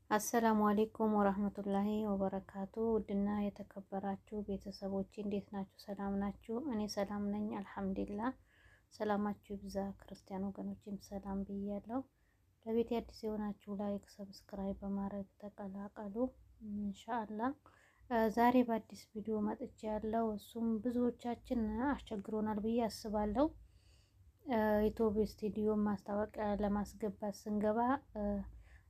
አሰላሙ አሌይኩም ወራህመቱላሂ ወበረካቱ። ውድና የተከበራችሁ ቤተሰቦች እንዴት ናችሁ? ሰላም ናችሁ? እኔ ሰላም ነኝ አልሐምዱሊላህ። ሰላማችሁ ይብዛ። ክርስቲያን ወገኖችም ሰላም ብያለሁ። ለቤት አዲስ የሆናችሁ like፣ subscribe በማድረግ ተቀላቀሉ። ኢንሻአላህ ዛሬ በአዲስ ቪዲዮ መጥቼ ያለው እሱም ብዙዎቻችን አስቸግሮናል ብዬ አስባለሁ። YouTube Studio ማስታወቂያ ለማስገባት ስንገባ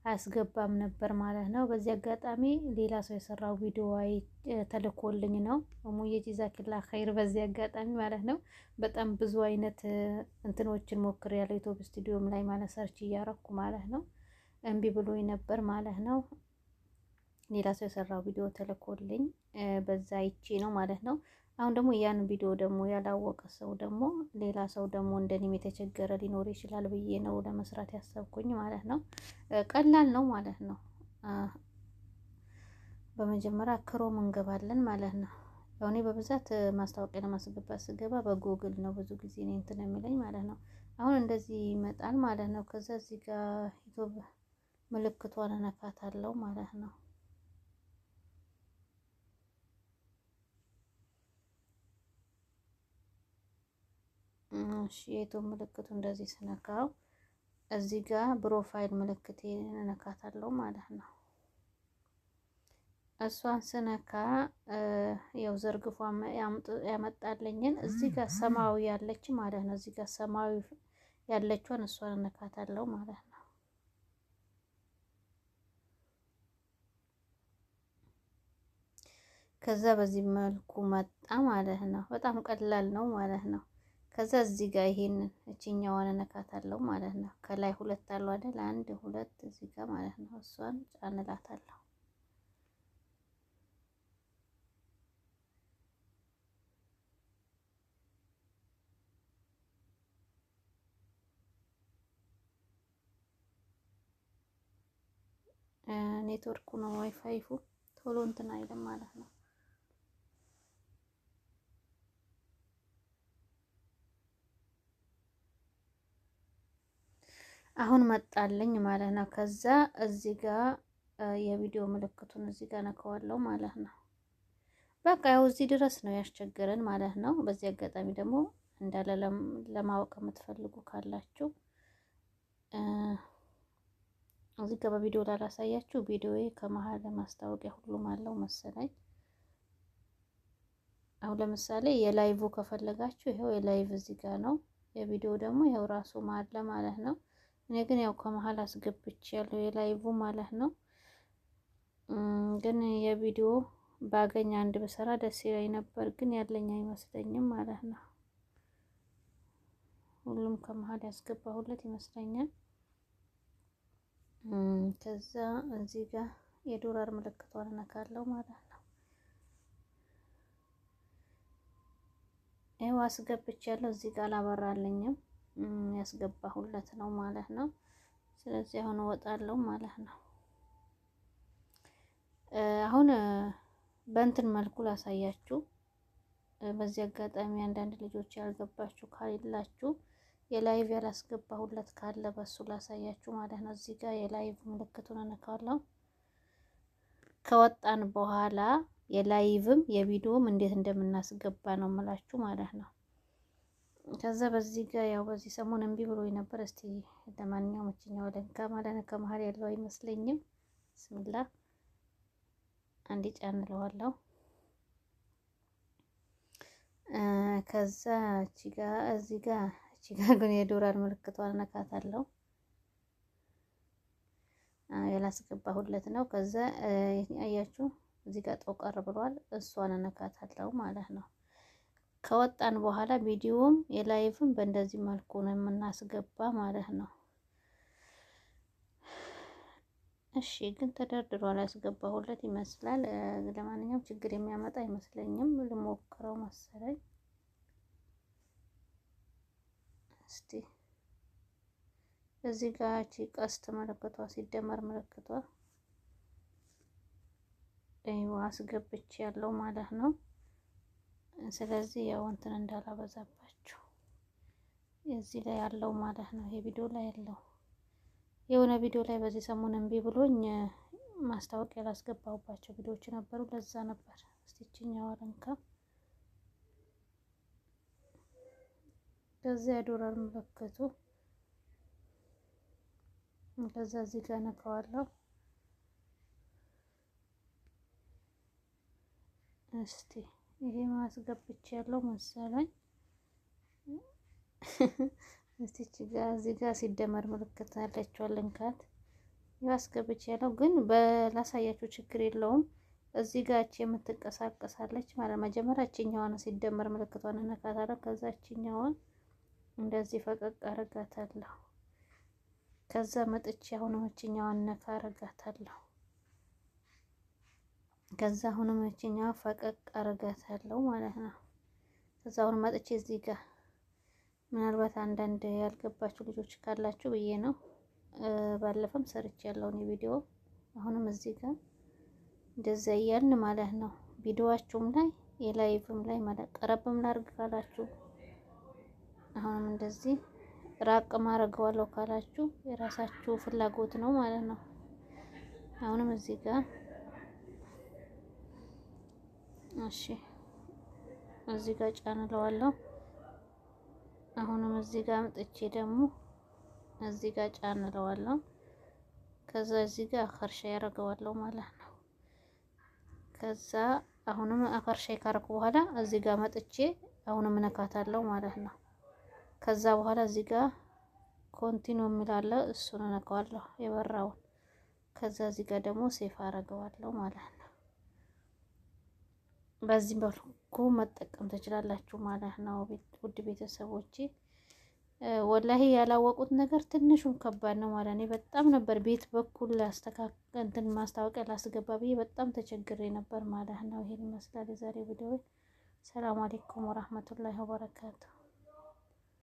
አያስገባም ነበር ማለት ነው። በዚህ አጋጣሚ ሌላ ሰው የሰራው ቪዲዮ ተልኮልኝ ነው። ሙዬ ጀዛኪላ ኸይር። በዚህ አጋጣሚ ማለት ነው በጣም ብዙ አይነት እንትኖችን ሞክሬያለሁ። YouTube Studio ም ላይ ማለት search እያረኩ ማለት ነው። እምቢ ብሎኝ ነበር ማለት ነው። ሌላ ሰው የሰራው ቪዲዮ ተልኮልኝ በዛ አይቼ ነው ማለት ነው። አሁን ደግሞ ያን ቪዲዮ ደግሞ ያላወቀ ሰው ደግሞ ሌላ ሰው ደግሞ እንደኔም የተቸገረ ሊኖር ይችላል ብዬ ነው ለመስራት ያሰብኩኝ ማለት ነው። ቀላል ነው ማለት ነው። በመጀመሪያ Chrome እንገባለን ማለት ነው። ያው እኔ በብዛት ማስታወቂያ ለማስገባት ስገባ በጉግል ነው ብዙ ጊዜ እኔ እንትን የሚለኝ ማለት ነው። አሁን እንደዚህ ይመጣል ማለት ነው። ከዛ እዚህ ጋር YouTube ምልክቷን እነካታለሁ ማለት ነው። እሺ የ YouTube ምልክቱ እንደዚህ ስነካው እዚህ ጋር profile ምልክት እነካታለሁ ማለት ነው። እሷን ስነካ ያው ዘርግፎ ያመጣልኝን እዚህ ጋር ሰማያዊ ያለች ማለት ነው። እዚህ ጋር ሰማያዊ ያለችውን እሷን እነካታለሁ ማለት ነው። ከዛ በዚህ መልኩ መጣ ማለት ነው። በጣም ቀላል ነው ማለት ነው። ከዛ እዚህ ጋር ይሄንን እቺኛዋን እነካታለሁ ማለት ነው። ከላይ ሁለት አሉ አይደል? አንድ ሁለት እዚህ ጋር ማለት ነው። እሷን ጫንላታለሁ። ኔትወርኩ ነው ዋይፋይፉ ቶሎ እንትን አይልም ማለት ነው። አሁን መጣልኝ ማለት ነው። ከዛ እዚህ ጋር የቪዲዮ ምልክቱን እዚህ ጋር ነከዋለው ማለት ነው። በቃ ያው እዚህ ድረስ ነው ያስቸገረን ማለት ነው። በዚህ አጋጣሚ ደግሞ እንዳለ ለማወቅ የምትፈልጉ ካላችሁ እዚህ ጋር በቪዲዮ ላላሳያችሁ፣ ቪዲዮዬ ከመሀል ማስታወቂያ ሁሉም አለው መሰለኝ። አሁን ለምሳሌ የ live ከፈለጋችሁ ይኸው የ live እዚህ ጋር ነው። የቪዲዮ ደግሞ ይኸው ራሱ አለ ማለት ነው። እኔ ግን ያው ከመሀል አስገብቼ ያለው የ live ማለት ነው። ግን የቪዲዮ ባገኝ አንድ ብሰራ ደስ ይለኝ ነበር፣ ግን ያለኝ አይመስለኝም ማለት ነው። ሁሉም ከመሀል ያስገባሁለት ይመስለኛል። ከዛ እዚህ ጋር የዶላር ምልክቷን እነካለሁ ማለት ነው። ይኸው አስገብቻለሁ። እዚህ ጋር አላበራልኝም ያስገባሁለት ነው ማለት ነው። ስለዚህ አሁን እወጣለሁ ማለት ነው። አሁን በእንትን መልኩ ላሳያችሁ። በዚህ አጋጣሚ አንዳንድ ልጆች ያልገባችሁ ካላችሁ የ live ያላስገባሁለት ካለ በሱ ላሳያችሁ ማለት ነው። እዚህ ጋር የ live ምልክቱን እነካለሁ። ከወጣን በኋላ የ live ም የቪዲዮም እንዴት እንደምናስገባ ነው የምላችሁ ማለት ነው። ከዛ በዚህ ጋር ያው በዚህ ሰሞን እምቢ ብሎ ነበር። እስቲ ለማንኛውም እችኛው ለንካ ማለት ነው። ከመሀል ያለው አይመስለኝም። ብስሚላ አንዴ ጫን እለዋለሁ። ከዛ እቺ ጋር እዚህ ጋር እቺ ጋር ግን የዶላር ምልክቷን እነካታለሁ። ያላስገባሁለት ነው። ከዛ አያችሁ እዚህ ጋር ጠቆር ብሏል። እሷን እነካታለሁ ማለት ነው። ከወጣን በኋላ ቪዲዮም የ live ም በእንደዚህ መልኩ ነው የምናስገባ ማለት ነው። እሺ ግን ተደርድሯል። ያስገባሁለት ይመስላል። ለማንኛውም ችግር የሚያመጣ አይመስለኝም። ልሞክረው መሰለኝ። እስቲ እዚህ ጋር እቺ ቀስት ምልክቷ ሲደመር ምልክቷ አስገብቼ ያለው ማለት ነው። ስለዚህ ያው እንትን እንዳላበዛባችሁ እዚህ ላይ ያለው ማለት ነው። ይሄ ቪዲዮ ላይ ያለው የሆነ ቪዲዮ ላይ በዚህ ሰሞን እምቢ ብሎኝ ማስታወቂያ ላስገባሁባቸው ቪዲዮዎች ነበሩ። ለዛ ነበር። እስቲ ይችኛዋ ልንካ። ከዛ የዶላር ምልክቱ፣ ከዛ እዚህ ጋር ነካዋለሁ። እስቲ ይሄ ማስገብቼ ያለው መሰለኝ። እስቲ እዚህ ጋር ሲደመር ምልክት አለችው፣ ልንካት። ያስገብቼ ያለው ግን በላሳያችሁ ችግር የለውም። እዚህ ጋር እቺ የምትንቀሳቀሳለች ማለት መጀመሪያ እቺኛዋን ሲደመር ምልክቷን እነካታለሁ። ከዛ እቺኛዋን እንደዚህ ፈቀቅ አረጋታለሁ። ከዛ መጥቼ አሁንም እቺኛዋን ነካ አረጋታለሁ። ከዛ አሁንም እቺኛዋ ፈቀቅ አረጋታለሁ ማለት ነው። ከዛ አሁን መጥቼ እዚህ ጋር ምናልባት አንዳንድ ያልገባችሁ ልጆች ካላችሁ ብዬ ነው። ባለፈም ሰርቼ ያለውን የቪዲዮ አሁንም እዚህ ጋር እንደዛ እያልን ማለት ነው። ቪዲዮዋችሁም ላይ የ live ም ላይ ማለት ቀረብም ላድርግ ካላችሁ፣ አሁንም እንደዚህ ራቅ ማድረገዋለሁ ካላችሁ የራሳችሁ ፍላጎት ነው ማለት ነው። አሁንም እዚህ ጋር እሺ፣ እዚህ ጋር ጫን እለዋለሁ። አሁንም እዚህ ጋር አምጥቼ ደግሞ እዚህ ጋር ጫን እለዋለሁ። ከዛ እዚህ ጋር አኸርሻ ያደርገዋለሁ ማለት ነው። ከዛ አሁንም አኸርሻ ካረኩ በኋላ እዚህ ጋር መጥቼ አሁንም እነካታለሁ ማለት ነው። ከዛ በኋላ እዚህ ጋር continue የሚላለ እሱን እነካዋለሁ የበራውን። ከዛ እዚህ ጋር ደግሞ save አደርገዋለሁ ማለት ነው። በዚህ መልኩ መጠቀም ትችላላችሁ ማለት ነው። ውድ ቤተሰቦቼ፣ ወላሂ ያላወቁት ነገር ትንሹም ከባድ ነው ማለት ነው። በጣም ነበር ቤት በኩል ላስተካክል እንትን ማስታወቂያ ላስገባ ብዬ በጣም ተቸግሬ ነበር ማለት ነው። ይሄን ይመስላል የዛሬ ቪዲዮ። ሰላም አለይኩም ወራህመቱላሂ ወበረካቱ።